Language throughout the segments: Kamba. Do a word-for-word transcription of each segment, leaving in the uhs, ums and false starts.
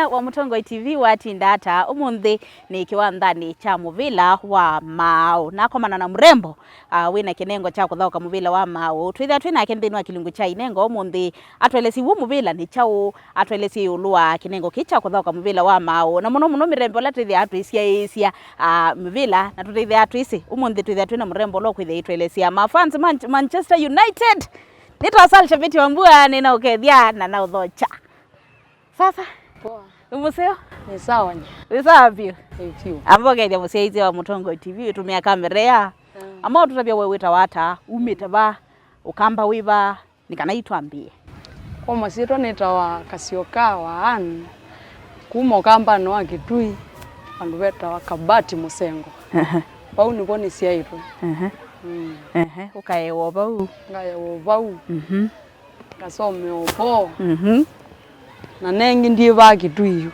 Wa Mũtongoi T V watinda ata ũmũnthĩ nĩ kĩwanzanĩ kya mũvĩla wa maaũ. Nakomana na mũrembo, ah, wĩna kĩnengo kya kũthaũka mũvĩla wa maaũ. Twĩthĩa twĩ nake nthĩnĩ wa kĩlungu kya inengo ũmũnthĩ, atũelesye w'o mũvĩla nĩ kyaũ, atũelesye ĩũlũ wa kĩnengo kĩĩ kya kũthaũka mũvĩla wa maaũ. Na mũno mũno mĩrembe ũla twĩthĩaa twĩsyaĩĩsya, ah, mĩvĩla, na tũtĩthĩaa twĩsĩ. Ũmũnthĩ twĩthĩa twĩna mũrembo ũla ũkwĩthĩa itũelesya. Ma fans Man-, Manchester United, nĩtawa Sal Shabiti wa Mbua, nĩnaũkethya na naũthokya. Sasa. Poa. Wĩ mũseo? Nĩ sawa nye. Wĩ sawa vyũ? Ĩ, vyũ. Amba ũkethya mũsyaĩĩsya wa Mũtongoi T V, ũtũmĩa kamera ĩya. Mm. Amba ũtũtavya we wĩtawa ata, umĩte va, ũkamba wĩ va, nĩ kana itwambĩe. Kwa masyĩtwa nĩtawa Kasyoka wa Ann, kuma ũkambanĩ wa Kĩtui, vandũ vetawa Kabati Mũsengo. Ehe. Vau nĩvo nĩsyaĩtwe. Ehe. Mm. Ehe, ũkaewa o vau. Ngaewa o vau. Mhm. Ngasomea o vo. Mhm. Na nengĩ ndiĩvaa Kĩtui yu.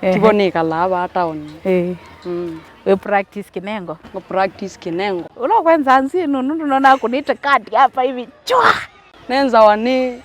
Ehe. Tivo nĩkalaa vaa taoni. Ĩĩ. Mm. Wĩ practice kĩnengo? Nga practice kĩnengo. Ũla ũkwenza nzinu, nũndũ nona kũnĩte kadi hapa hivi. Chwa! Nenzawa nĩ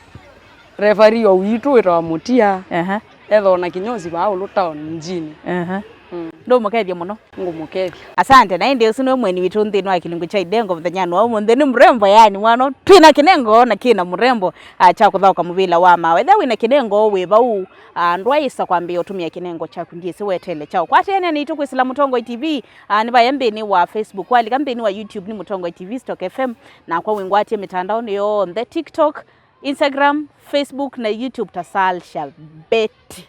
referee wa witũ wĩtawa Mũtia. Ehe. Ethwa na kinyozi vaa ũlũ town mjini. Ehe. Mm. Ndũmũkethya mũno. Ngũmũkethya. Asante, na ĩndĩ ũsu nĩwe mũeni witũ nthĩnĩ wa kĩlungu kya inengo mũthenya wa ũmũnthĩ. Nĩ mũrembo, yani, mwana twĩna kĩnengo na kĩna mũrembo, ah, kya kũthaũka mũvĩla wa maaũ. Ethĩwa wĩna kĩnengo wĩ vau, ah, ndwaĩsa kwambĩĩa ũtũmĩa kĩnengo kyaku, ndyĩsĩ weteele kyaũ. Kwatĩanĩa naitũ kwĩsĩla Mũtongoi T V, ah, nĩ vaya nthĩnĩ wa Facebook, walika nthĩnĩ wa YouTube nĩ Mũtongoi T V Stock F M, nakwa wĩngwatie mĩtandaonĩ yonthe, TikTok, Instagram, Facebook na YouTube ta Sal Shabeti.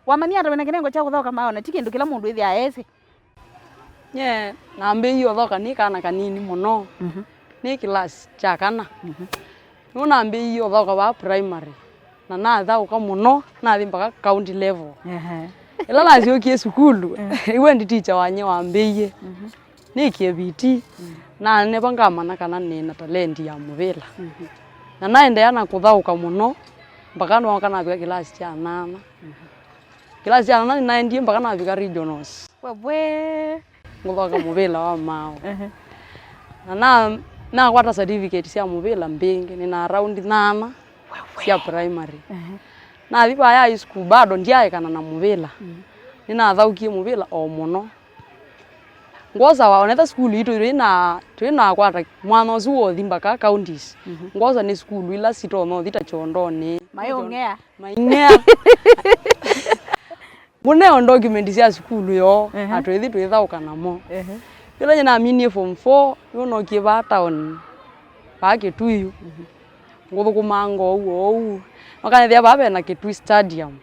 Wamanyie ata wĩna kĩnengo kya kũthaũka maaũ, na ti kĩndũ kĩla mũndũ ĩthĩaa esĩ? Nye nambĩĩie ũthaũka nĩ kana kanini mũno. Mhm. Nĩ kĩlasi kya kana. Mhm. Nĩvo nambĩĩie ũthaũka vaa primary. Na nathaũka mũno, nathi mpaka county level. Ehe. Ĩla nasyokie sukulu, eh, iwe ndi teacher wanye wambĩĩie. Mhm. Nĩkie vitii, mm, na nĩvo ngamanya kana nĩ na talenti ya mũvĩla. Mhm. Na naendeea na kũthaũka mũno, mpaka nooka navika kĩlasi kya nana. Mhm. Kĩlasi kya nana nĩnaendie mpaka navika regionals. Wewee. Ngũthaũka mũvĩla wa maaũ. Ehe. Na, na nakwata certificate sya mũvĩla mbingĩ, nĩ na around nana, wewee, sya primary. Ehe. Nathi vaya high school bado ndyaekana na mũvĩla. Mm. Nĩnathaũkie mũvĩla o mũno. Ngwosawa, onetha sukulu itũ twĩ na, twĩ na kwata mwanya ũsu wa ũthi mbaka counties. Mhm. Ngwosa nĩ sukulu ila sitonya ũthi ta kyondonĩ. Maĩũng'ea. Maing'ea. Mũneo document sya sukulu yoo, ehe, na twĩthi twĩthaũka namo. Ehe. Yĩla nyie naminie form four, nĩw'o nookie vaa town, vaa Kĩtui. Mhm. Ngũthũkũmanga ũu ou. Makanethĩa vaa vena Kĩtui Stadium.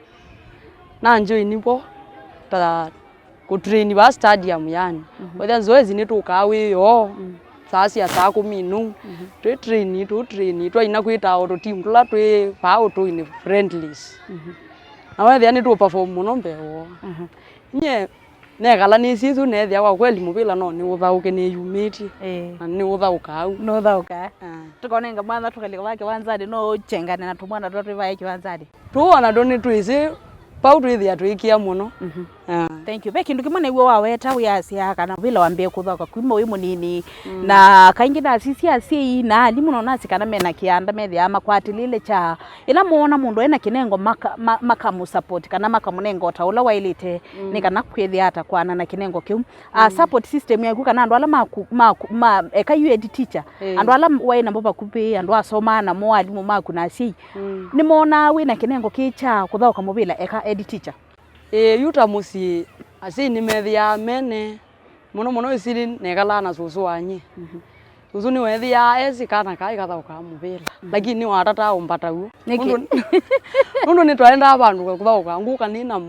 Na njoini vo ta kũtrain vaa stadium yani. Mhm. Wethĩa zoezi nĩtũkaa wĩoo, mm, saa sya saa kũmi nũu. Mhm. Twĩ train, tũ train, twaina kwĩtaa o tũtimu tũla twĩ vaa ũtũinĩ friendlies. Mhm. Na wethĩa nĩtũ perform mũno mbee woo. Mhm. Nyie nekala nĩsĩ ĩsu, neethĩa kwa kweli mũvĩla no nĩũthaũke nĩyumĩtye. Ĩĩ. Na nĩũthaũkaa au. Nũthaũkaa. Ah. Tũkonenga mwanya tũkalika vaa kĩwanzanĩ, no ũkyengane na tũmwana tũla twĩ vaa kĩwanzanĩ. Tũu ona tũ nĩtwĩsĩ vau twĩthĩa twĩkĩa mũno. Mhm. Ah. Thank you. Ve kĩndũ kĩmwe nĩw'o waweta wĩasya kana mũvĩla wambĩĩe kũthaũka kuma wĩ mũnini. Mm. Na kaingĩ nasisya asyai na alimũ no nasĩ kana mena kĩanda methĩaa makwatĩlĩle kya ĩla moona mũndũ ena kĩnengo maka-, ma-, makamũsupport kana makamũnenga o ta ũla waĩlĩte, mm, nĩ kana kwĩthĩa ata kwana na kĩnengo kĩu. Ah, mm, support system yaku kana andũ ala maku, maku, ma, eka yu head teacher, eh, andũ ala waĩ namo vakuvĩ, andũ asomaa namo, alimũ maku na asyai, mm, nĩmonaa wĩna kĩnengo kĩĩ kya kũthaũka mũvĩla eka head teacher? Ĩĩ, yu ta mũsyĩ, asyai nĩmethĩaa mene, mũno mũno ĩsili nekalaa na sũsũ wanyie. Mhm. Sũsũ nĩweethĩaa esĩ kana kaa ĩkathaũkaa mũvĩla. Mhm. Lakini nĩwatataa ũmbata w'o. Nĩkĩ? Nũndũ, nũndũ nĩtwaendaa vandũ kũthaũka, ngũka nĩ na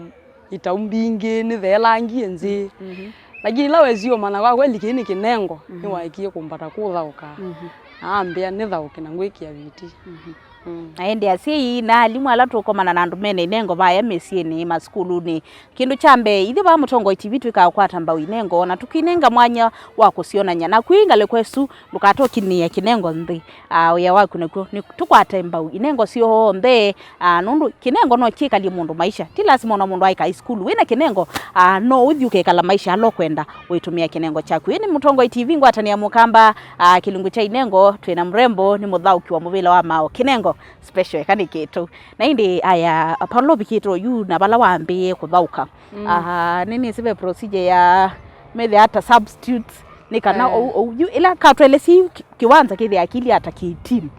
itau mbingĩ, nĩtheelangie nzĩ. Mhm. Lakini ĩla wesie ũmanya kwa kweli kĩĩ nĩ kĩnengo, mhm, nĩwaekie kũmbata kũthaũka. Mhm. Na ambĩa nĩthaũke na ngwĩkĩa vitii. Mhm. Mm. Na ĩndĩ asyai na alimũ ala tũkomana na andũ mena inengo vaya mĩsyĩnĩ, masukulunĩ, kĩndũ kya mbee, ithyĩ vaa Mũtongoi T V twĩkaa kwata mbau inengo, na tũkinenga mwanya wa kũsyonany'a. Na kwĩ ngalĩko ĩsu, ndũkatokinĩe kĩnengo nthĩ. Ah, wĩa waku nakw'o nĩ tũkwate mbau inengo syonthe, ah, nũndũ kĩnengo no kyĩkalye mũndũ maisha. Ti lasima ona mũndũ aĩka high school. Wĩna kĩnengo, ah, no ũthi ũkekala maisha ala ũkwenda ũitũmĩa kĩnengo kyaku. Ĩĩ nĩ Mũtongoi T V, ngwatanĩa mũkamba, ah, kĩlungu kya inengo, twĩna mũrembo, nĩ mũthaũki wa mũvĩla wa maaũ. Kĩnengo, special eka nĩ kĩtũ. Na ĩndĩ aya, pala ũvikĩte oyu na vala wambĩĩe kũthaũka, mm, ah, nĩnĩsĩ ve procedure ya methĩa ata substitutes, nĩ kana, eh, ou, ou, yu, ĩla katwelesye yu ki-, kĩwanza kĩthĩa kĩli ata kĩ team.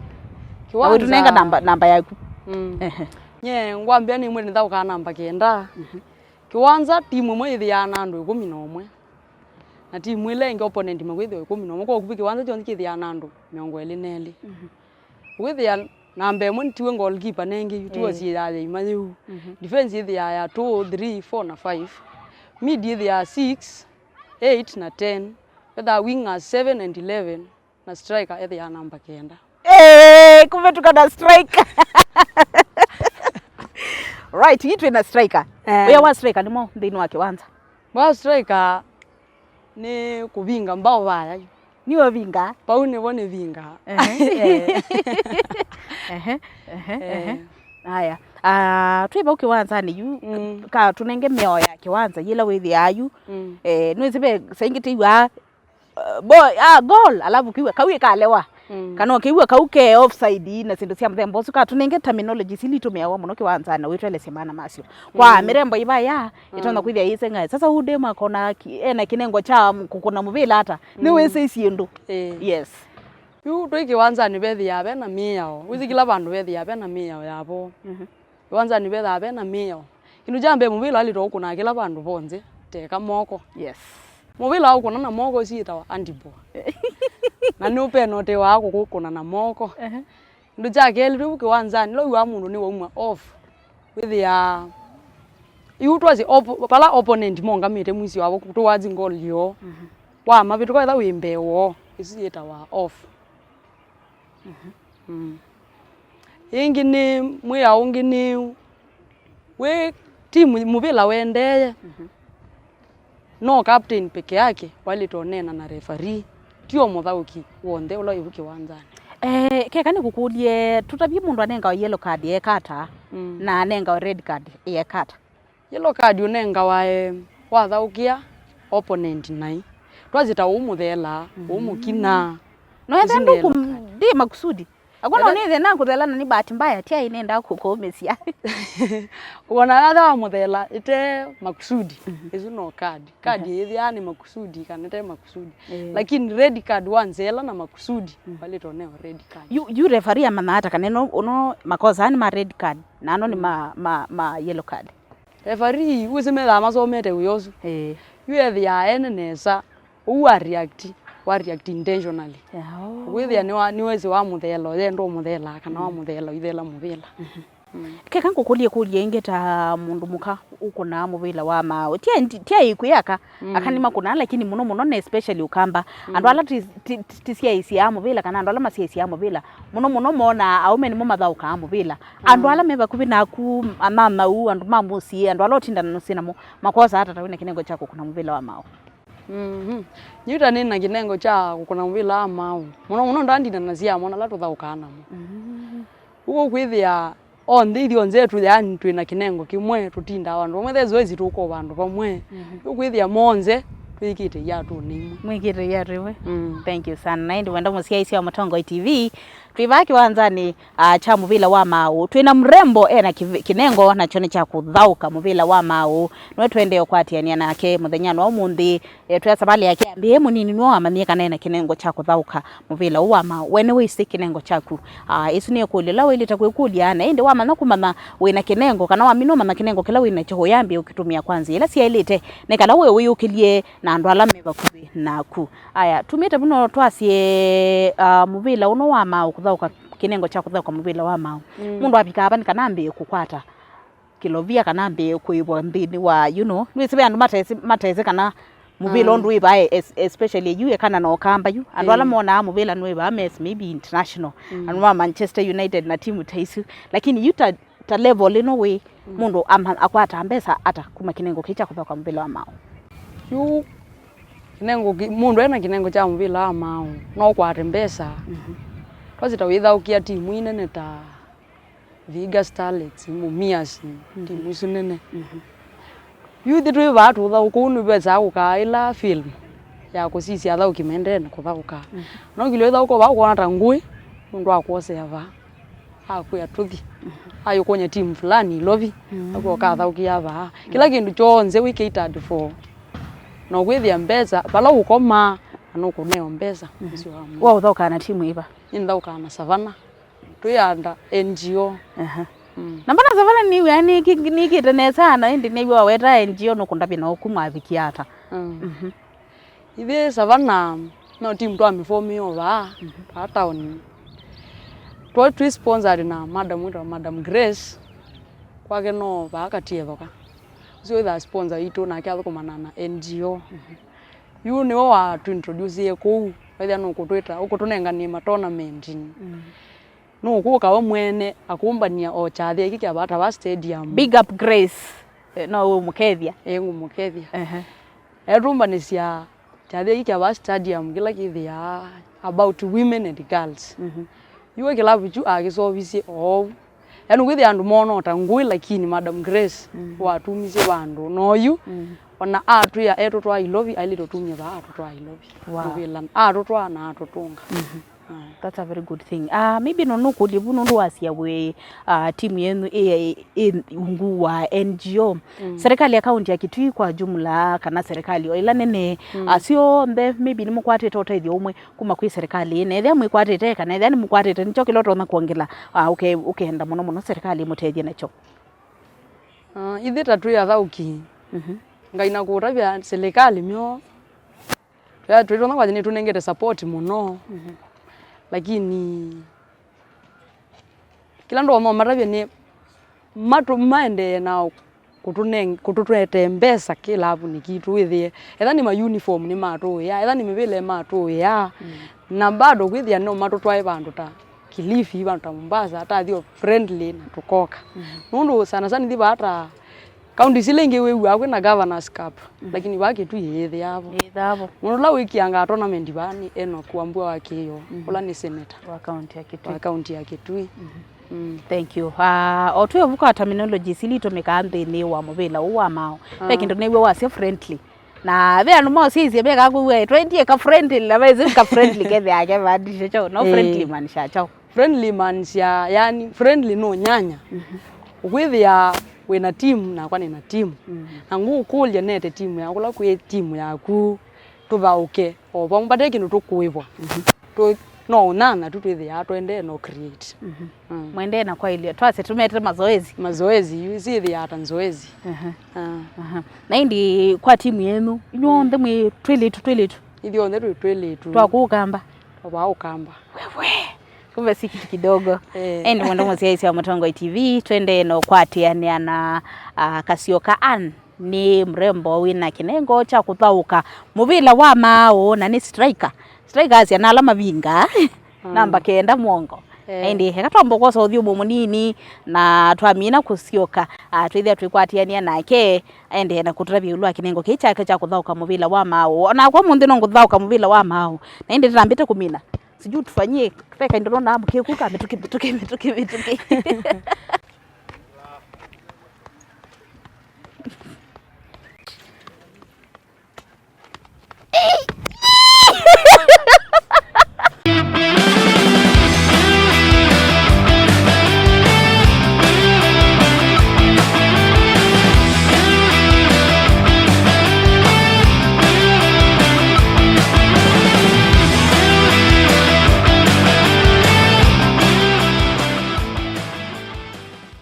Na wĩtũnenga namba, namba yaku. Mm. Ehe. Nye ngwambĩa nĩ mwene nĩthaũkaa namba kenda. Mhm. Kĩwanza, timu ĩmwe yĩthĩaa na andũ ĩkũmi na ũmwe, na timu ĩla ĩngĩ, opponent, makwĩthĩwa ĩkũmi na ũmwe. Kwa ũkuvĩ kĩwanza kyonthe kĩthĩaa na andũ mĩongo ĩlĩ na elĩ. Mhm. Ũkwĩthĩa namba ĩmwe tiwe goalkeeper nengĩ yu, tiwe, eh, syĩyaa ya ima yĩu. Mhm. Defense yĩthĩaa ya two, three, four na five. Mid yĩthĩaa six, eight na ten. Wethaa wingers seven and eleven. Na striker ethĩaa namba kenda. Eh, kũvĩtũka na striker. Right, yu twĩ na striker. Eh. Wĩa wa striker nĩ mwaũ nthĩnĩ wa kĩwanza? Wa striker nĩ kũvinga mbao vaya yu. Nĩ ũvinga? Pau nĩvo nĩvinga. Ehe, eh. Ehe, ehe, ehe. Eh. Aya. Ah, twĩ vau kĩwanzanĩ yu, mm, ka tũnenge mĩao ya kĩwanza yĩla wĩthĩaa yu. Mm. Eh, nĩwĩsĩ ve saingĩ tĩw'aa uh, bo, ah, goal, alafu kiwa kau ikalewa. Mm. Kana ũkĩw'a kau ke offside na syĩndũ sya mũthemba ũsu, katũnenge terminologies ila itũmĩawa mũno kĩwanzanĩ, wĩtwelesye maana masyo. Kwa, mm, mĩrembo ivaya, ĩtonya, mm, kwĩthĩa yĩseng'ae. Sasa huyu dem akona ki-, ena kĩnengo kya kũkũna mũvĩla ata? Mm. Nĩwĩsĩ syĩndũ. Eh. Yes. Yu twĩ kĩwanzanĩ vethĩaa vena mĩao. Wĩsĩ kĩla vandũ vethĩaa vena mĩao yavo. Mhm. Kĩwanzanĩ vethaa vena mĩao. Kĩndũ kya mbee, mũvĩla walĩtwa ũkũnaa kĩla vandũ vonthe, teka moko. Yes. Mũvĩla wa ũkũna na moko ũsu yĩtawa handball. Na nĩ ũpenotewa kũkũna na moko. Ehe. Kĩndũ kya kelĩ, twĩ vu kĩwanzanĩ, ĩla wĩw'aa mũndũ nĩwaumwa off, wĩthĩaa, yu twasye op-, vala opponent mongamĩte mũisyo wavo towards goal yoo. Mhm. Wamavĩtũka, wetha wĩ mbee woo, ĩsu yĩtawa off. Mhm. Mm. Ĩngĩ nĩ, mwĩao ũngĩ nĩ wĩ timu mũvĩla wendee, mhm, no captain peke yake waĩlĩte ũneena na referee, ti o mũthaũki w'onthe ũla wĩ vu kĩwanzanĩ. Eh, keka nĩkũkũlye, tũtavye mũndũ anengawa yellow card eka ata, mm, na anengawa red card eka ata? Yellow card ũnengawa, eh, wathaũkĩa opponent naĩ. Twasye ta ũũmũtheela, mm, ũũmũkina. No ethĩa ndũkũ-, ndi makusudi. Akwona nĩ thĩna kũtheela na nĩ bahati mbaya, ti ai nenda kũkũũmĩsya. Wona ethĩa wamũtheela ĩte makusudi, mhm, ĩsu no card. Card, mhm, yĩthĩaa nĩ makusudi kana ĩte makusudi. Eh. Lakini red card wanzeela na makusudi, mm, walĩtwa neo red card. Yu, yu referee amanya ata kana ĩno, ũno makosa nĩ ma red card, na ano nĩ, mm, ma, ma, ma yellow card? Referee, wĩsĩ methaa masomete wĩa ũsu. Ĩĩ. Yu ethĩaa ene nesa, ũu wa react, wa react intentionally. Yao. Wĩthĩa nĩwa-, nĩwĩsĩ wamũtheela, ũyenda ũmũtheelaa, kana, mm, wamũtheela, ũithela mũvĩla. Mhm. Mm. Keka ngũkũlye kũlya ĩngĩ ta mũndũ mũka ũkũnaa mũvĩla wa maaũ. Ti a-, ti aĩkwĩ aka, mm, aka nĩmakũnaa, lakini mũno mũno na especially Ũkamba. Mm. Andũ ala ti, ti, ti, ti syaĩsyaa mũvĩla, kana andũ ala masyaĩsyaa mũvĩla, mũno mũno monaa aũme nĩmo mathaũkaa mũvĩla. Andũ, mm, ala me vakuvĩ naku, anyanyaũ, andũ ma mũsyĩ, andũ ala ũtindanaa namo, makosaa ata ta wĩna kĩnengo kya kũkũna mũvĩla wa maaũ? Mhm. Nyie ta nĩ na kĩnengo kya kũkũna mũvĩla wa maaũ. Mũno mũno ndandindanasya amo ala tũthaũkaa namo. Mhm. Ũu kwĩthĩa onthe ithyonthe tũ, yaani, twĩ na kĩnengo kĩmwe, tũtindaa vandũ vamwe, there's always tũko vandũ vamwe. Mhm. Ũkwĩthĩa monthe twĩkĩte iatũnĩ imwe. Mwĩkĩte iatũ imwe. Mm. Thank you sana. Na ĩndĩ wenda mũsyaĩĩsya wa Mũtongoi T V, twĩ vaa kĩwanzanĩ, ah, kya mũvĩla wa maaũ. Twĩ na mrembo e na kĩv-, kĩnengo, nakyo nĩ kya kũthaũka mũvĩla wa maaũ. Nĩwe tũendee ũkwatĩanĩa nake mũthenyanĩ wa ũmũnthĩ. E, twĩa savalĩ yake yambĩĩe, mũnini nĩwe wamanyie kana e na kĩnengo kya kũthaũka mũvĩla ũũ wa maaũ. We nĩwĩsĩ kĩnengo kyaku? Ah, ĩsu nĩ ĩkũlyo ĩla waĩlĩte kwĩkũlya, na ĩndĩ wamanya kũmanya wĩ na kĩnengo, kana wamina ũmanya kĩnengo kĩla wĩ nakyo, ũyambĩĩa ũkĩtũmĩa kwa nzĩa ĩla syaĩlĩte, nĩ kana we wĩyũkĩlye na andũ ala me vakuvĩ naku. Aya, tumĩte vuno twasye, ah, mũvĩla ũno wa maaũ kũthaũka, kĩnengo kya kũthaũka mũvĩla wa maaũ. Mm. Mũndũ avikaa va nĩ kana ambĩĩe kũkwata kĩlovia kana ambĩĩe kũĩvwa nthĩnĩ wa, you know, nĩwĩsĩ ve andũ matesĩ, matesĩ kana mũvĩla, ah, ũndũ wĩ vaa, es-, especially yu ekana na Ũkamba yu. Andũ ala, eh, monaa mũvĩla nĩ wĩ vaa, mes maybe international. Mm. Andũ ma Manchester United na timu ta isu. Lakini yu ta, ta level ĩno wĩ, mm, mũndũ ama-, akwataa mbesa ata kuma kĩnengo kĩĩ kya kũthaũka mũvĩla wa maaũ? Yu kĩnengo kĩ-, mũndũ ena kĩnengo kya mũvĩla wa maaũ, no ũkwate mbesa. Mhm. Twasye ta wĩthaũkĩa timu inene ta Vihiga Starlets, Mumias, mhm, timu isu nene. Mhm. Yu ithyĩ twĩ vaa tũthaũka, kũu nĩvesaa kũkaa ĩla film ya kũsisya athaũki maendee na kũthaũka. Mhm. No kĩlyo ĩthaũka vaa ũkona ta ngũĩ, mũndũ akwosea vaa. Akwĩa tũthi. Ayũkũnya timu fulani Ilovi. Mm. Akwĩa ũkathaũkĩa vaa. Kĩla kĩndũ kyonthe wĩ catered for. Na ũkwĩthĩa mbesa, vala ũkomaa, na nũkũneo mbesa. Mhm. Ũcio wa mũndũ. Wa ũthaũkaa na timu ĩva? Nĩnthaũkaa na Savana. Twĩ under N G O. Aha. Mm. Na mbona Savana nĩw'aa nĩkĩ-, nĩkĩte nesa na ĩndĩ nĩw'a waweta N G O nũkũndavya na ũkuma avikia ata? Mm. Mhm. Ithyĩ Savana no team twamĩfomie o vaa, vaa taoni. Twa twĩ sponsored na madam wĩtawa Madam Grace. Kwake no vaa Katiethoka. Ũcio wĩthaa sponsor witũ, nake athũkũmana na N G O. Yu nĩwe wa tũintroduce kũu, wethĩa nũkũtwĩta, ũkũtũnenganie matournament. Mm. Nũkũka we mwene akũmbany'a o kyathĩ kĩ kya vata va stadium. Big up Grace. Eh, no ũmũkethya? Ĩĩ, ngũmũkethya. Ehe. Etũmbanĩsya kyathĩ kĩ kya va stadium kĩla kĩthĩaa about women and girls. Mhm. Yu we kĩlavu kyu akĩsovisye oou. Yaani kwĩthĩa andũ moona o ta ngũĩ, lakini Madam Grace watumisye vandũ. Na oyu, ona atwĩa etũtwaa Ilovi, ailĩte ũtumie vaa atũtwaa Ilovi. Wow. Mũvĩla atũtwaa na atũtũnga. Mhm. Aye. That's a very good thing. Ah, maybe no nũkũlye vu nũndũ wasya wĩ, ah, timu yenyu ĩ, ĩ, ĩ ungu wa N G O. Mm. Serikali ya kaunti ya Kitui kwa jumla, kana serikali o ila nene, ah, syonthe, maybe nĩmũkwatĩte ũtethyo ũmwe kuma kwĩ serikali ĩĩ, na ethĩa mwĩkwatĩte, kana ethĩa nĩmũkwatĩte, nĩkyo kĩla ũtonya kwongela, ah, ũke-, ũkenda mũno mũno serikali ĩmũtethye nakyo? Ah, ithyĩ ta twĩ athaũki, mhm, ngai na kũtavya serikali myo, twa-, twĩtonya kwasya nĩtũnengete support mũno, mhm, lakini kĩla ndonya ũmatavya nĩ matũ-, maendee na kũtũneng-, kũtũtwete mbesa kĩlavunĩ kitũ wĩthĩe. Etha nĩ ma uniform nĩmatũĩaa, etha nĩ mĩvĩla ĩmatũĩaa, mm, na bado kwĩthĩa no matũtwae vandũ ta Kilifi, vandũ ta Mombasa, tathi o friendly na tũkoka. Mm. Nũndũ sana sana ithi vaa ta counties ila ingĩ wĩw'aa kwĩna Governor's Cup, mm, lakini vaa Kitui yĩthĩaa vo. Yĩthĩaa vo. Mũndũ ũla wĩkĩangaa tournament vaa nĩ Enoch Wambua wa Kĩĩo, mm, ũla nĩ senator wa county ya Kitui. Wa county ya Kitui. Mm. Mm. Thank you. Ah, o twĩ ũvuka terminologies ila itũmĩkaa nthĩnĩ wa mũvĩla ũũ wa maaũ. Ah. Ve kĩndũ nĩw'o wasya friendly. Na ve andũ mosisye meka kũw'a, "Twenty eka friendly," na mesi ka friendly kethĩa ke vandishe chao. No, eh, friendly maanisha chao. Friendly maanisha, yani, friendly no nyanya. Mhm. Ũkwĩthĩa wĩna timu, nakwa nĩna timu. Mhm. Na ngũkũlya nete timu ya kũla kwĩ timu yaku, tũthaũke o vamwe, vate kĩndũ tũkũĩvwa. Mhm. Tũ-, no ũnyanya tu twĩthĩaa twendee no create. Mhm. Mm. Mwendee na kwaĩlya. Twasye tũmete mazoezi. Mazoezi, yu syĩthĩaa ta nzoezi. Aha. Ah. Aha. Na ĩndĩ kwa timu yenyu, inyw'onthe mwĩ twĩlĩtu, twĩlĩtu? Ithyonthe twĩ twĩlĩtu. Twa kũũ Kamba? Twa vaa Ũkamba. Wewe. Kumbe si kitu kidogo. Eh. Ĩndĩ mwendwa mũsyaĩĩsya wa Mũtongoi T V, twendee na ũkwatĩanĩa na, ah, Kasyoka Ann. Nĩ mrembo wĩna kĩnengo kya kũthaũka mũvĩla wa maaũ, na nĩ striker. Striker asya na ala mavingaa. Mm. Namba kenda mwongo. Eh. Na ĩndĩ, eka twamba kwosa ũthyũmũ mũnini, na twamina kũsyoka, ah, twĩthĩa twĩkwatĩanĩa nake, aendee na kũtũtavya ĩũlũ wa kĩnengo kĩĩ kyake kya kũthaũka mũvĩla wa maaũ. O nakwa ũmũnthĩ no ngũthaũka mũvĩla wa maaũ. Na ĩndĩ ndambĩte kũmina. Sijui tufanyie, ve kaindo nonaa mũkĩku ka mĩtũkĩ, mĩtũkĩ, mĩtũkĩ, mĩtũkĩ.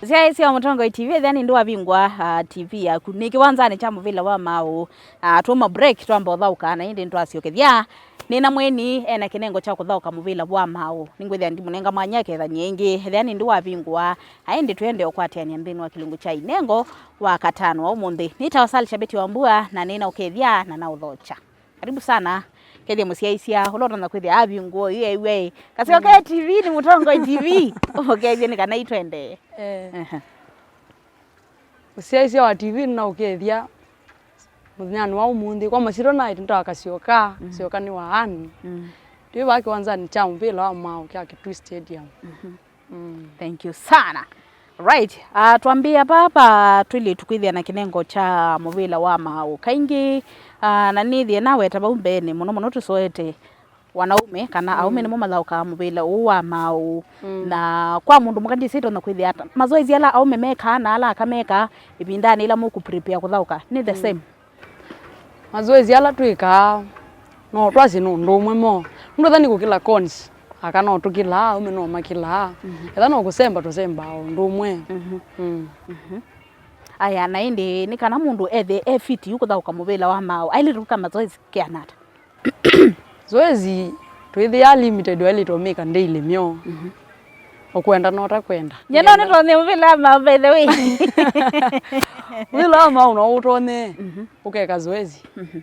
Syaĩ sya Mũtongoi T V, ethĩa nĩndĩ wavingũa, ah, T V yaku. Nĩ kĩwanzanĩ kya mũvĩla wa maaũ. Ah, twauma break, twamba ũthaũka, na ĩndĩ nĩtwasyokethya. Nĩna mũeni ena kĩnengo kya kũthaũka mũvĩla wa maaũ. Nĩngwĩthĩa ndimũnenga mwanya akethany'e ĩngĩ. Ethĩa nĩndĩ wavingũa, na ĩndĩ twĩende ũkwatĩanĩa nthĩnĩ wa kĩlungu kya inengo wa katano wa ũmũnthĩ. Nĩtawa Sal Shabeti wa Mbua, na nĩna ũkethya na na ũthokya. Karibu sana. Kethya mũsyaĩĩsya, ũla ũtonya kwĩthĩa avingũa yu eew'a ĩ. Kasyoka T V nĩ Mũtongoi T V. Ũkethya nĩ kana itwendee. Eh. Ehe. Mũsyaĩĩsya wa T V nĩnaũkethya mũthenyanĩ wa ũmũnthĩ. Kwa masyĩtwa naĩtwa Kasyoka, mm, Kasyoka nĩ wa Ann. Mm. Twĩ vaa kĩwanzanĩ kya mũvĩla wa maaũ kya Kitui Stadium. Mhm. Mm. Thank you sana. Right, ah, twambĩĩa papa twĩlĩtu kwĩthĩa na kĩnengo kya mũvĩla wa maaũ. Kaingĩ, ah, na nĩthĩe naweta vau mbeenĩ, mũno mũno tũsoete wanaume, kana aũme nĩmo mathaũkaa mũvĩla ũũ wa maaũ. Mm. Na kwa mũndũ mũka ndĩsĩ ĩtonya kwĩthĩa ata. Mazoezi ala aũme mekaa na ala aka mekaa ĩvindanĩ ĩla mũkũ prepare kũthaũka nĩ the same? Mazoezi ala twĩkaa, no twasye nĩ ũndũ ũmwe mo. Nũndũ etha nĩ kũkĩla cones, aka no tũkĩlaa, aũme no makĩlaa. Mhm. Etha no kũsemba, tũsembaa o ũndũ ũmwe. Mhm. Mm. Mhm. Aya, na ĩndĩ nĩ kana mũndũ ethĩe e fit yu kũthaũka mũvĩla wa maaũ, aĩlĩte kwĩka mazoezi kĩana ata? Zoezi twĩthĩaa limited, waĩlĩte ũmĩka daily myo. Mhm. Ũkwenda na ũtakwenda. Nyie no nĩtonye mũvĩla wa maaũ, by the way. Mũvĩla wa maaũ no ũtonye, mhm, ũkeka zoezi. Mhm.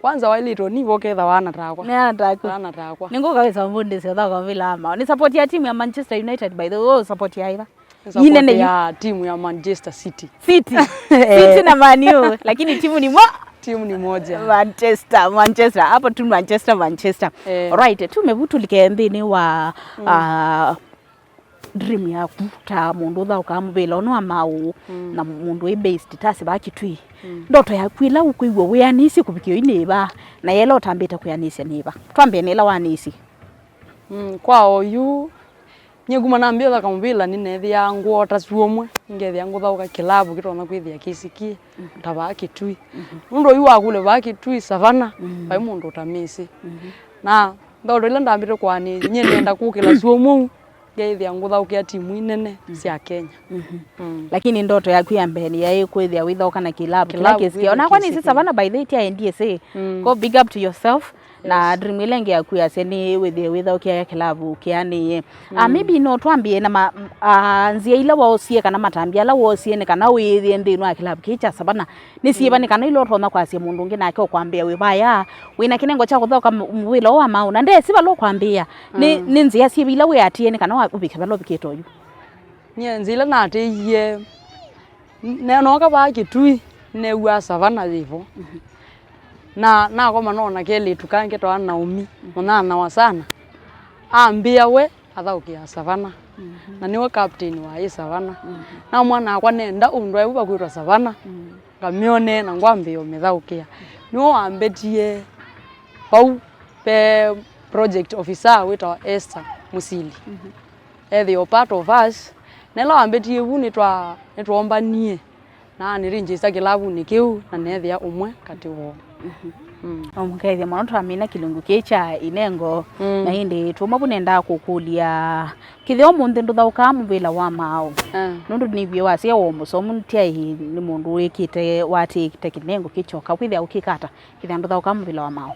Kwanza waĩlĩte ũnivo ũketha wana takwa. Nĩ wana taku. Wana takwa. Nĩngũka wĩsa mbundĩsya ũthaũka mũvĩla wa maaũ. Nĩ support ya timu ya Manchester United, by the way, support ya iva? Support ya timu ya Manchester City. City. City na Man U, lakini timu ni mo-, timu ni moja. Manchester, Manchester. Hapo tu Manchester, Manchester. Eh. Alright, tume vu tũlike nthĩnĩ wa, mm, ah, dream yaku ta mũndũ ũthaũkaa mũvĩla ũno wa maaũ, mm, na mũndũ wĩ based ta Sivaa Kitui. Mm. Ndoto yaku ĩla ũkwĩw'a wĩanĩsye kũvikĩa yu nĩ ĩva, na yĩla ũtambĩte kwĩanĩsya nĩ ĩva? Twambĩe na ĩla wanĩsye. Mm, kwa oyu, nyie kuma nambĩa ũthaka mũvĩla nĩneethĩaa ngwota syũmwe, ngethĩa ngũthaũka kĩlavu kĩtonya kwĩthĩa kĩsikie, mhm, ta vaa Kitui. Mhm. Nũndũ oyu wakũlya vaa Kitui, Savana, mhm, vai mũndũ ũtamĩsĩ. Mhm. Na ndoto ĩla ndambĩte kũanĩsya, nyie nĩenda kũkĩla syũmwe ũu, ngeethĩa ngũthaũkĩa timu inene, mm, sya Kenya. Mhm. Mm. Lakini ndoto yaku ya mbee nĩ yaĩ kwĩthĩa wĩthaũka na kĩlavu kĩla kĩlavu kĩsikie. Onakwa nĩsĩ Savana by the way ti ya N D S A. Mm. Ko big up to yourself. Na, yes, dream ĩla ĩngĩ yaku yasya nĩ wĩthĩe wĩthaũkĩa kĩlavu kĩanĩie. Ah, mm, maybe no twambĩe na ma-, m-, ah, nzĩa ila woosie kana matambya ala woosie nĩ kana wĩĩthĩe nthĩnĩ wa kĩlavu kĩĩ kya Savana. Nĩ syĩva, mm, nĩ kana ila ũtonya kwasya mũndũ ũngĩ nake ũkwambĩa wĩ vaya, wĩ na kĩnengo kya kũthaũka mũ-, mũvĩla ũũ wa maaũ, na ndesĩ vala ũkwambĩĩa. Nĩ, mm, nĩ nzĩa syĩva ila wĩatĩĩe nĩ kana wa-, ũvike vala ũvikĩte oyu? Nyie nzĩa ila natĩĩie, n-, ne-, nooka vaa Kitui, neew'aa Savana yĩ vo. Mhm. Na nakoma noona kelĩtu kangĩ ketawa Naomi, mhm, mũnyanyawa sana. Ambĩa we athaũkĩaa Savana. Mhm. Na nĩwe captain wa ĩ Savana. Mhm. Namwĩa nakwa nenda ũndwae vu vakwĩtwa Savana. Mhm. Ngamyone na ngwambĩĩa ũmĩthaũkĩa. Nĩwe wambetie vau ve project officer wĩtawa Esther Mũsili. Mhm. Ethĩwa part of us. Na ĩla wambetie vu nĩtwa-, nĩtwombanie. Na nĩregister kĩlavunĩ kĩu na neethĩa ũmwe katĩ woo. Mhm. Mm. Ũmũkethya mũno twamina kĩlungu kĩĩ kya inengo, mm, na ĩndĩ tũmwe vu nendaa kũkũlya, kĩthĩa ũmũnthĩ ndũthaũkaa mũvĩla wa maaũ? Ah. Nũndũ nĩw'ie wasya wĩ mũsomu, ti aĩ nĩ mũndũ wĩkĩte, watĩĩte kĩnengo kĩkyoka, kwĩthĩa ũkĩka ata kĩthĩa ndũthaũkaa mũvĩla wa maaũ?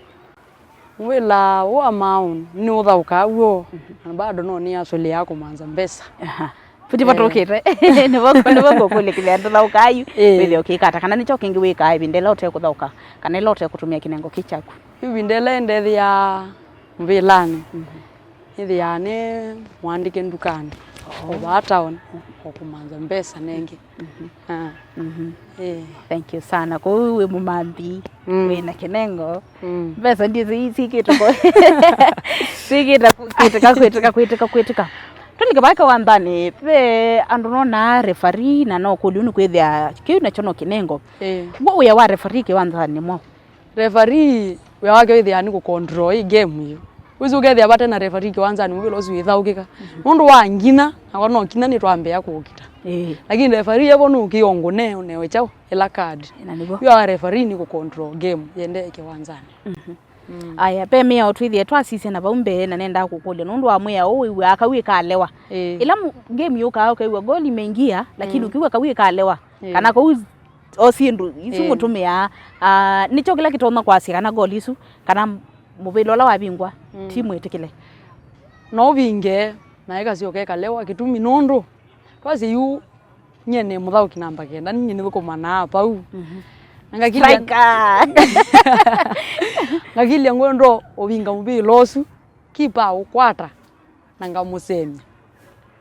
Mũvĩla ũũ wa maaũ nĩũthaũkaa w'o, mhm, na bado no nĩasũlĩaa kũmanza mbesa. Aha. Futi, eh, vatũkĩte. Nĩvo, nĩvo ngũkũlya kĩthĩa ndũthaũkaa yu, ĩĩ, wĩthĩa ũkĩka ata? Kana nĩkyo kĩngĩ wĩkaa ĩvinda ĩla ũtekũthaũka, kana ĩla ũtekũtũmĩa kĩnengo kĩ kyaku? Ĩvinda ĩla ĩndethĩaa mũvĩlanĩ, mhm, nĩthĩaa nĩ mũandĩke ndukanĩ, oh, o vaa town, o kũmanza mbesa nengĩ. Mhm. Ah. Mhm. Eh. Thank you sana. Kwoou wĩ mũmanthi, mm, wĩ na kĩnengo. Mm. Mbesa ndio zi-, sikĩte kwa-, sikĩte ku-, kwĩtĩka, kwĩtĩka, kwĩtĩka, kwĩtĩka. Tũlike vaa kĩwanzanĩ, ve andũ nonaa referee na no kũlyo nĩ kwĩthĩa kĩu nakyo no kĩnengo. Eh. W'o wĩa wa referee kĩwanzanĩ mwaũ? Referee wĩa wake wĩthĩaa nĩ kũ control ĩ game ĩyo. Wĩsĩ ũkethĩa vate na referee kĩwanzanĩ mũvĩla ũsu wĩthaũkĩka. Mhm. Nũndũ wa nginya, nakwa no kinya nĩtwambĩĩa kũũkita. Ĩĩ. Lakini referee evo nũkĩo ngũne ũnewe kyaũ ĩla card. Na nĩvo. Wĩa wa referee nĩ kũ control game yendee kĩwanzanĩ. Mhm. Mm. Aya, ve mĩao twĩthĩe twasisya na vau mbee na nendaa kũkũlya nũndũ wa mwĩao ũũ wĩw'aa kau ĩkalewa. Ĩĩ. Ĩla mu-, game yũkaa ũkew'a goal imeingia, lakini, mm, ũkiw'a kau ĩkalewa. Ĩĩ. Kana kau o syĩndũ isu, ĩĩ, mũtũmĩaa, ah, nĩkyo kĩla kĩtonya kwasya kana goli isu, kana mũvĩla ũla wavingwa, mm, timu ĩtĩkĩle. No ũvinge, na ĩkasyoka ĩkalewa kĩtumi nũndũ twasye yu nyie nĩ mũthaũki namba kenda, ninyie nĩthũkũmanaa vau. Mhm. Na ngakilya, striker. Ngakilya ngwenda ũvinga mũvĩla ũsu, kipa aũkwata. Na ngamũsemya.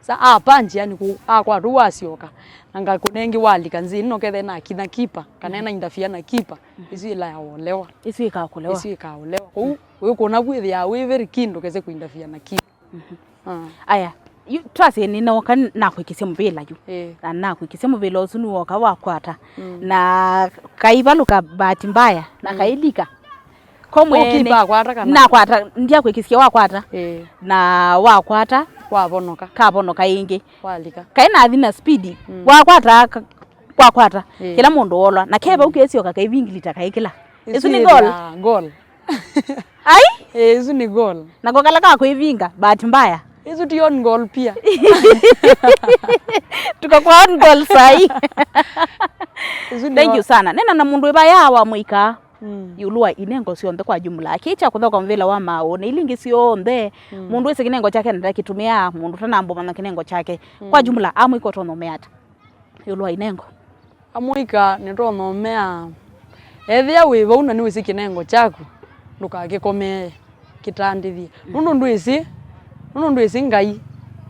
Sa apanjia nĩ kũ-, akwata ũu asyoka, na ngakũnengi walika nzĩnĩ, no kethe na kinya kipa, kana ena interfere na kipa, isu ĩla ya ũlewa. Isu ĩkaa kũlewa. Isu ĩkaa ũlewa. Kwoou, wĩkũna vu ĩthĩaa wĩ very keen ndũkese kũ interfere na kipa. Mhm. Ah. Aya, yu, twasye nĩnooka nakwĩkĩsya mũvĩla yu. Eh. Na nakwĩkĩsya mũvĩla ũsu nĩwoka wakwata. Mm. Na kaivalũka bahati mbaya, na, mm, kailika. Ko mwene. Goalkeeper akwata kana? Nakwata, ndiakwĩkĩsya wakwata. Ĩĩ. Na wakwata. Wavonoka. Kavonoka ĩngĩ. Walika. Kaĩ nathi na speed. Mm. Wakwata ka-, wakwata. Ĩĩ. Kĩla mũndũ wolwa. Na keva ũkĩsyoka kaivingilita kaikĩla. Ĩsu nĩ goal. Ĩsu yĩthĩaa goal. Ai? Ĩĩ, ĩsu nĩ goal. Nako kala ka kwĩvinga, bahati mbaya. Ĩsu ti on goal pia. Tukakw'a on goal sahi. Ĩsu nĩ Thank you sana. Nena na mũndũ ĩvaya wa mũika. Mm. Ĩũlũ wa inengo syonthe kwa jumla. Kĩĩ kya kũthaũka mũvĩla wa maaũ, na ila ingĩ syonthe, mm, mũndũ wĩsĩ kĩnengo kyake na ndakĩtũmĩaa, mũndũ ũtanamba ũmanya kĩnengo kyake. Mm. Kwa jumla, amũika ũtonya ũmea ata ĩũlũ wa inengo? Amũika nĩtonya ũmea, ethĩa wĩ vau na nĩwĩsĩ kĩnengo kyaku, ndũkakĩkomee, kĩtandĩthye. Mm. Nũndũ ndwĩsĩ, nũndũ ndwĩsĩ Ngai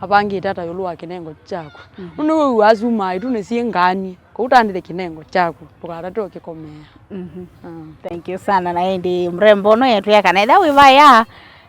avangĩte ata ĩũlũ wa kĩnengo kyaku. Mm. Nũndũ wĩw'aa syumaa ĩtu nĩsyĩ ngaanie. Kũu tandĩthya kĩnengo kyaku, ndũkatate ũkĩkomea. Mhm. Ah. Thank you sana. Na ĩndĩ mrembo no etwĩa kana ethĩa wĩ vaya,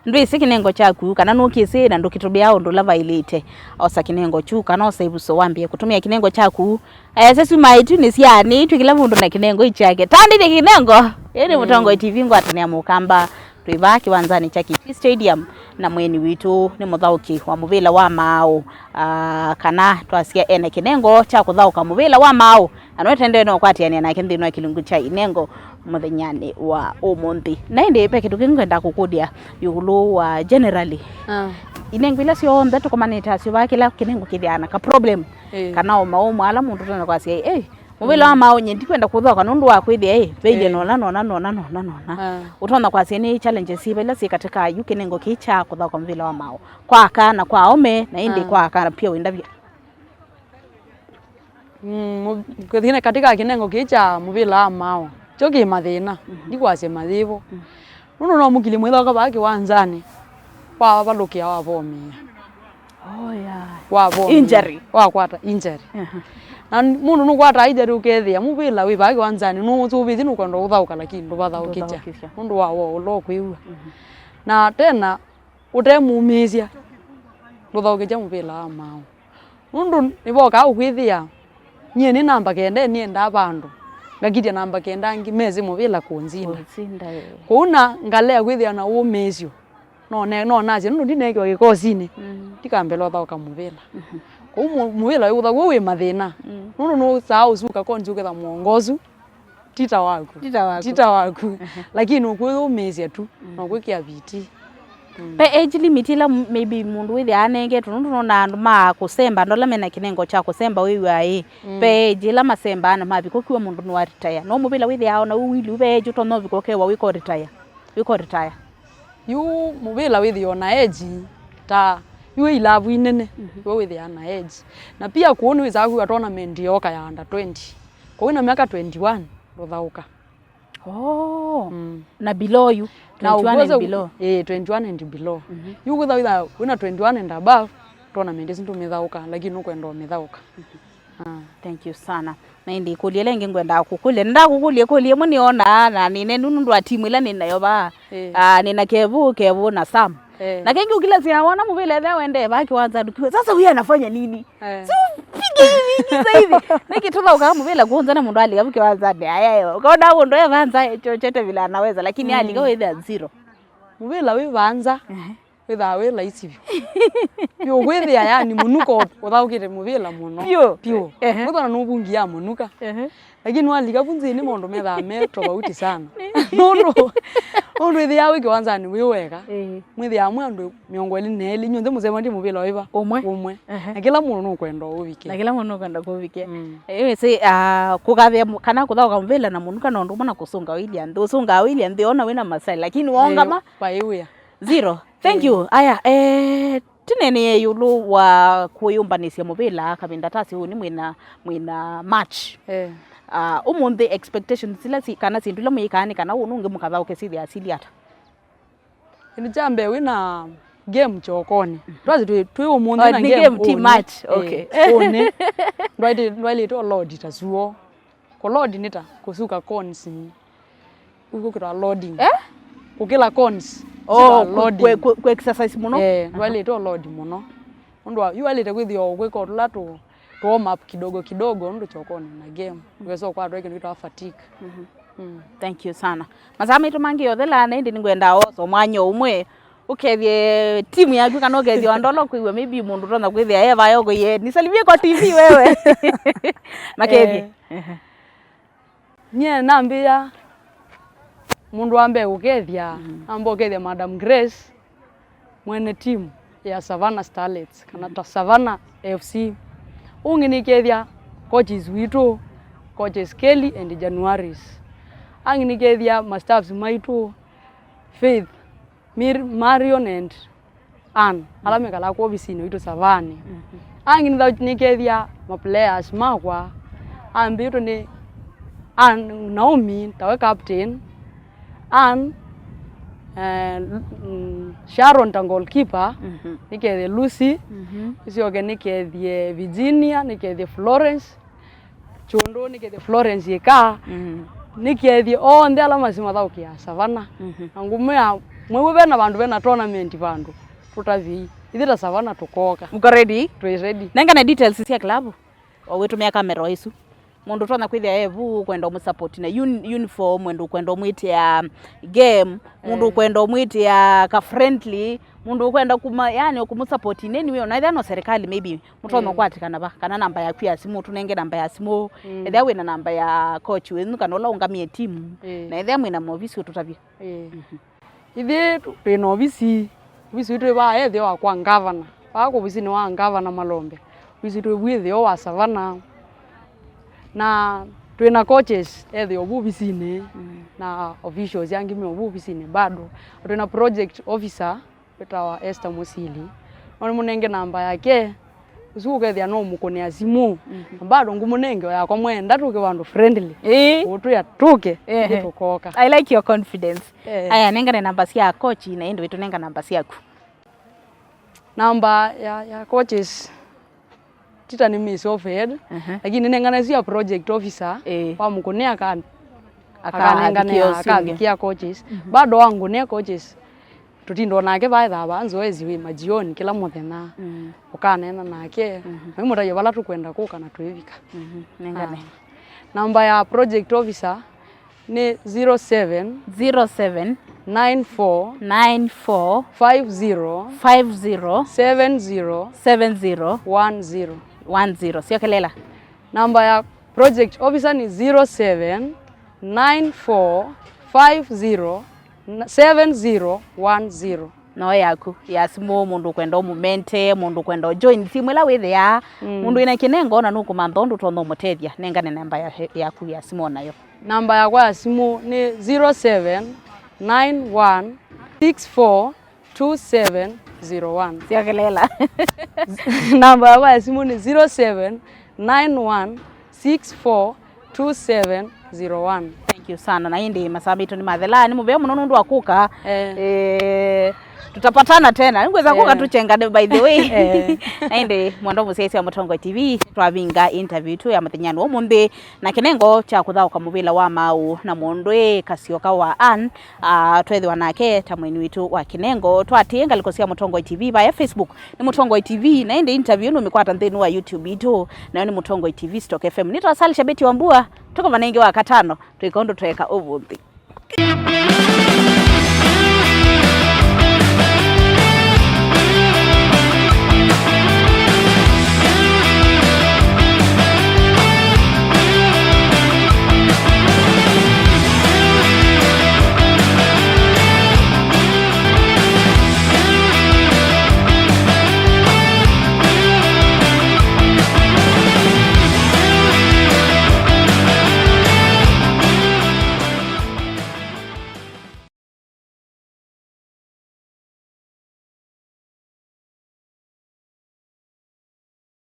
ndwĩsĩ kĩnengo kyaku, kana nũkĩsĩ na ndũkĩtũmĩaa ũndũ ũla vaĩlĩte, osa kĩnengo kyu, kana osa ĩvuso wambĩe kũtũmĩa kĩnengo kyaku. Aya sesuma ĩtu nĩ syani, twĩ kĩla mũndũ na kĩnengo ikyake. Tandĩthya kĩnengo. Ĩĩ nĩ Mũtongoi T V ngwatanĩa Mũkamba. Twĩ vaa kĩwanzanĩ kya Kitui Stadium, na mwĩeni witũ nĩ mũthaũki wa mũvĩla wa maaũ, ah, kana twasya ena kĩnengo kya kũthaũka mũvĩla wa maaũ, na no tũendee na ũkwatĩanĩa nake nthĩnĩ wa kĩlungu kya inengo mũthenyanĩ wa ũmũnthĩ. Na ĩndĩ ve kĩndũ kĩngĩ ngwenda kũkũlya ĩũlũ wa generally. Ah. Inengo ila syonthe tũkomanĩte asyo vaa kĩla kĩnengo kĩthĩaa na ka problem. Ĩĩ. Kana o maũmũ ala mũndũ ũtonya kwasya, "Ĩ, mũvĩla wa maaũ nye ndikwenda kũthaũka nũndũ wa kwĩthĩa, ĩ, ve ilye nona, nona, nona, nona, nona." Ah. Ũtonya kwasya nĩ challenges syĩva ila syĩ katĩ ka yu kĩnengo kĩĩ kya kũthaũka mũvĩla wa maaũ? Kwa aka na kwa aũme, na ĩndĩ kwa aka pia wĩndavya. Mm, mu-, kĩthĩna katĩ ka kĩnengo kĩĩ kya mũvĩla wa maaũ, kyo kĩ mathĩna, ndikwasya mayĩvo. Mm. Nũndũ no mũkilye mwĩthaũka vaa kĩwanzanĩ, wavalũkĩa wavomea. Oh, yeah. Wavomea. Injury. Wakwata injury. Aha. Na mũndũ nũkwataa injury ũkethĩa mũvĩla wĩ vaa kĩwanzanĩ, nũũsũvĩĩsye nũkwenda ũthaũka, lakini ndũvathaũkĩkya. Ndũthaũkĩkya. Nũndũ wa woo ũla ũkwĩw'a. Mhm. Na tena, ũtemumĩĩsya, ndũthaũkĩkya mũvĩla wa maaũ. Nũndũ nĩvokaa ũkwĩthĩa, nyie nĩ namba kenda, nĩendaa vandũ, ngakitya namba kenda angĩ mesĩ mũvĩla kũnzinda. Kũnzinda, ĩĩ. Kwoou na ngalea kwĩthĩa na ũmĩĩsyo. No ne-, no nasye, nũndũ ndineekiwa kĩkosinĩ, mm, ndikambĩla ũthaũka mũvĩla. Mhm. Kwoou mũ-, mũvĩla wĩ ũthaũkwa wĩ mathĩna. Mm. Nũndũ nũsaa ũsuka konzi ũketha mwongo ũsu, ti ta waku. Ti ta waku. Ti ta waku. Ehe. Lakini ũkwĩyũmĩĩsya tu, mm, na ũkwĩkĩa vitii. Mm. Ve age limit ĩla m-, maybe mũndũ wĩthĩaa anengetwe, nũndũ nona andũ ma kũsemba, andũ ala mena kĩnengo kya kũsemba wĩw'aa ĩ, mm, ve age ĩla masembaa na mavika ũkiwa mũndũ nĩwa retire. No mũvĩla wĩthĩaa ona wĩ wili, ve age ũtonya ũvika ũkewa wĩko retire. Wĩko retire. Yu mũvĩla wĩthĩawa na age ta, yu wĩ ilavu inene, mhm, we wĩthĩaa na age. Na pia kũu nĩwĩsaa kwĩwa tournament yooka ya under twenty. Kũu wĩna myaka twenty-one, ndũthaũka. Oh. Mm. Na below you, na twenty-one and ũkwĩsa below. Eh, twenty-one and below. Mhm. Yu kwĩtha wĩtha wĩna twenty-one and above, tournament isu ndũmĩthaũka, lakini nũkwenda ũmĩthaũka. Mhm. Ah. Thank you sana. Na ĩndĩ ĩkũlyo ĩla ĩngĩ ngwendaa kũkũlya, nĩndakũkũlya ĩkũlyo ĩmwe nĩonaa na nĩnenu nũndũ wa timu ĩla nĩnayo vaa. Eh. Ah, nĩna Kevu, Kevu na Sam. Eh. Na kengĩ ũkilasya wona mũvĩla ethĩa wendee vaa kĩwanzanĩ ũkiwa, "Sasa huyu anafanya nini?" Eh. Si upige hivi, ingiza hivi. Nĩkĩ tũthaũkaa mũvĩla kũnza na mũndũ alika vu kĩwanzanĩ? Aya, yo. Ũkaona mũndũ e vanza, chochote vile anaweza, lakini, mm, alika wĩthĩa zero. Mũvĩla wĩ vanza. Ehe. Wĩthaa wĩ laisi vyũ. Vyũ kwĩthĩa yani mũnuka ũ-, ũthaũkĩte mũvĩla mũno. Vyũ. Vyũ. Ehe. Mwĩthwa na nũvungi ya mũnuka. Ehe. Lakini walika vu nzĩnĩ maũndũ methaa me tofauti sana. Nũndũ, nũndũ ĩthĩaa wĩ kĩwanzanĩ wĩ weka. Ĩĩ. Mwĩthĩaa mwĩ andũ mĩongo ĩlĩ na elĩ, inyuothe mũsemanie mũvĩla wĩva? Ũmwe. Ũmwe. Ehe. Na kĩla mũndũ nũkwenda ũvike. Na kĩla mũndũ nũkwenda kũvikĩa. Mm. Ĩĩ, sĩ, ah, kũkathĩa mũ-, kana kũthaũka mũvĩla na mũnuka na ũndũ ũmwe na kũsũnga wĩlya nthĩ. Ũsũngaa wĩlya nthĩ, ona wĩna masai, lakini waũngama. Ĩĩ, kwa ĩwĩa. Zero. Thank you. Aya, eh, tũneenee ĩũlũ wa kũyũmbanĩsya mũvĩla kavinda ta asu nĩ mwĩna, mwĩna match. Eh. Ah, ũmũnthĩ expectations ila si, kana syĩndũ ila mwĩkaa nĩ kana ũũ nũngĩ mũkathaũke syĩthĩa sili ata? Kĩndũ kya mbee wĩna game kyokonĩ. Twasĩ twĩ, twĩ ũmũnthĩ. Oh, na nĩ game, game ti ũnĩ. Match. Eh, okay. Ũnĩ. Ndwaĩlĩ-, ndwaĩlĩte ũlodi ta suo. Kũload nĩ ta kũsuka cones. Ũu kwĩtawa loading. Eh? Kũkĩla cones. Oh, kwĩtawa ku-, loading. Kũ-, kũ-, kũ-, exercise mũno. Eh, ndwaĩlĩte ũload mũno. Nũndũ wa, yu waĩlĩte kwĩthĩa ũkwĩka o tũla tũ, tũ warm up kidogo kidogo, nũndũ kyokonĩ na game. Ũkesa ũkwatwa kĩndũ kĩtawa fatigue. Mhm. Mm, thank you sana. Masaa maitũ mangĩ yothela, na ĩndĩ nĩngwenda oso mwanya ũmwe ũkethye timu yaku, kana ũkethye andũ ala ũkwĩw'a maybe mũndũ ũtonya kwĩthĩa e vaya ũkũie, "Nisalimie kwa T V wewe." Makethye. Eh. Ehe. Nyie nambĩĩa mũndũ wa mbee kũkethya, mm, namba ũkethya Madam Grace, mwene timu ya Savannah Starlets, kana ta Savannah F C. Ũngĩ nĩkethya coaches witũ, coaches Kelly and Januaris. Angĩ nĩkethya ma staffs maitũ, Faith, Mir-, Marion and Ann, ala mekalaa kwa ovisinĩ witũ Savannah. Mhm. Angĩ nĩtha-, nĩkethya ma players makwa, ambĩtwe nĩ Ann, Naomi, tawe captain, Ann, eh, Lu-, mm, Sharon ta goalkeeper, mhm, nĩkethye Lucy, mhm, ĩsyoke nĩkethye Virginia, nĩkethye Florence, Kyũndũ, nĩkethye Florence Ĩka, mm, nĩkethye onthe ala masi mathaũkĩaa Savannah. Mhm. Na ngũmwĩa, mwĩw'e vena vandũ vena tournament vandũ, tũtavyei. Ithyĩ ta Savannah tũkoka. Mũko ready? Twĩ ready. Nengane details sya club, o wĩtũmĩa kamera o ĩsu. Mũndũ ũtonya kwĩthĩa e vu, ũkwenda ũmũsupport na un-, uniform, mũndũ ũkwenda ũmwĩtĩa game, mũndũ, eh, ũkwenda ũmwĩtĩa ka friendly, mũndũ ũkwenda kuma, yani, ũkũmũsupport in any way, ona ethĩa no serikali maybe, mũtonya, mm, ũkwatĩkana va, kana namba yaku ya simũ, ũtũnenge namba ya simũ, mm, ethĩa wĩna namba ya coach wenyu, kana ũla ũngamĩe timu, eh, na ethĩa mwĩna maovisi ũtũtavye. Eh. Mhm. Ithyĩ tũ-, twĩ na ovisi, ovisi witũ wĩ vaa ethĩwa kwa ngavana, vaa kũvisinĩ wa ngavana Malombe, ovisi witũ wĩ ethĩwa wa Savannah, na twĩ na coaches ethĩwa vu ovisinĩ, mm, na officials angĩ me vu ovisinĩ bado, na twĩ na project officer wĩtawa Esther Mũsili. No nĩmũnenge namba yake, ũsu ũkethĩa no mũkũnĩa simũ. Mhm. Na bado ngũmũnenge o yakwa mwenda tũke vandũ friendly. Ĩĩ. Ũtwĩa tũke, ehe, ithyĩ tũkoka. I like your confidence. Eh. Aya, nengane namba sya coach, na ĩndĩ wĩtũnenga namba syaku. Namba ya, ya coaches. Tita nĩ Miss Ofed, aha, lakini nengane sya project officer, eh, wa mũkũnĩa aka-, akanengane, akavikĩa ũsu ũngĩ, akavikĩa coaches. Mhm. Bado wa ngũnĩa coaches, tũtinda nake vaethaa va nzoezi wĩ majioni kĩla mũthenya. Mm. Ũkaneena nake, mhm, na wĩmũtavya vala tũkwenda kũka na twĩvika. Mhm. Nengane. Ah. Namba ya project officer nĩ zero seven, zero seven, nine four, nine four, five zero, five zero, seven zero, seven zero, one zero, one zero. Syokelela. Namba ya project officer nĩ zero seven, nine four, five zero, seven zero, one zero. No yaku ya simũ, mũndũ ũkwenda ũmũmente, mũndũ ũkwenda ũjoin timu ĩla wĩthĩaa, mm, mũndũ wĩna kĩnengo na nũkũmantha ũndũ ũtonya ũmũtethya, nengane namba ya, yaku ya simũ o nayo. Namba yakwa ya simũ nĩ zero seven nine one six four two seven zero one. Syokelela. Namba yakwa ya simũ nĩ zero seven nine one six four two seven zero one. Thank you sana. Na ĩndĩ masaa maitũ nĩmathelaa, nĩ mũvea mũno nũndũ wa kũka. Eh. Eh, tutapatana tena. Nĩngwĩsa kũka, eh, tũchengane, by the way. Eh. Na ĩndĩ, mwendwa mũsyaĩĩsya wa Mũtongoi T V, twavinga interview itũ ya mũthenyanĩ wa ũmũnthĩ na kĩnengo kya kũthaũka mũvĩla wa maaũ na mũndũ ĩ Kasyoka wa Ann, ah, twethĩwa nake ta mũini witũ wa kĩnengo. Twatĩĩe ngalĩko sya Mũtongoi T V vaya Facebook, nĩ Mũtongoi T V, na ĩndĩ interview nũmĩkwata nthĩnĩ wa YouTube itũ, nayo nĩ Mũtongoi T V Stock F M. Nĩtawa Salisha Betty Wambua, tũkomana ĩngĩ Wakatano, twĩka ũndũ tweeka ũmũnthĩ.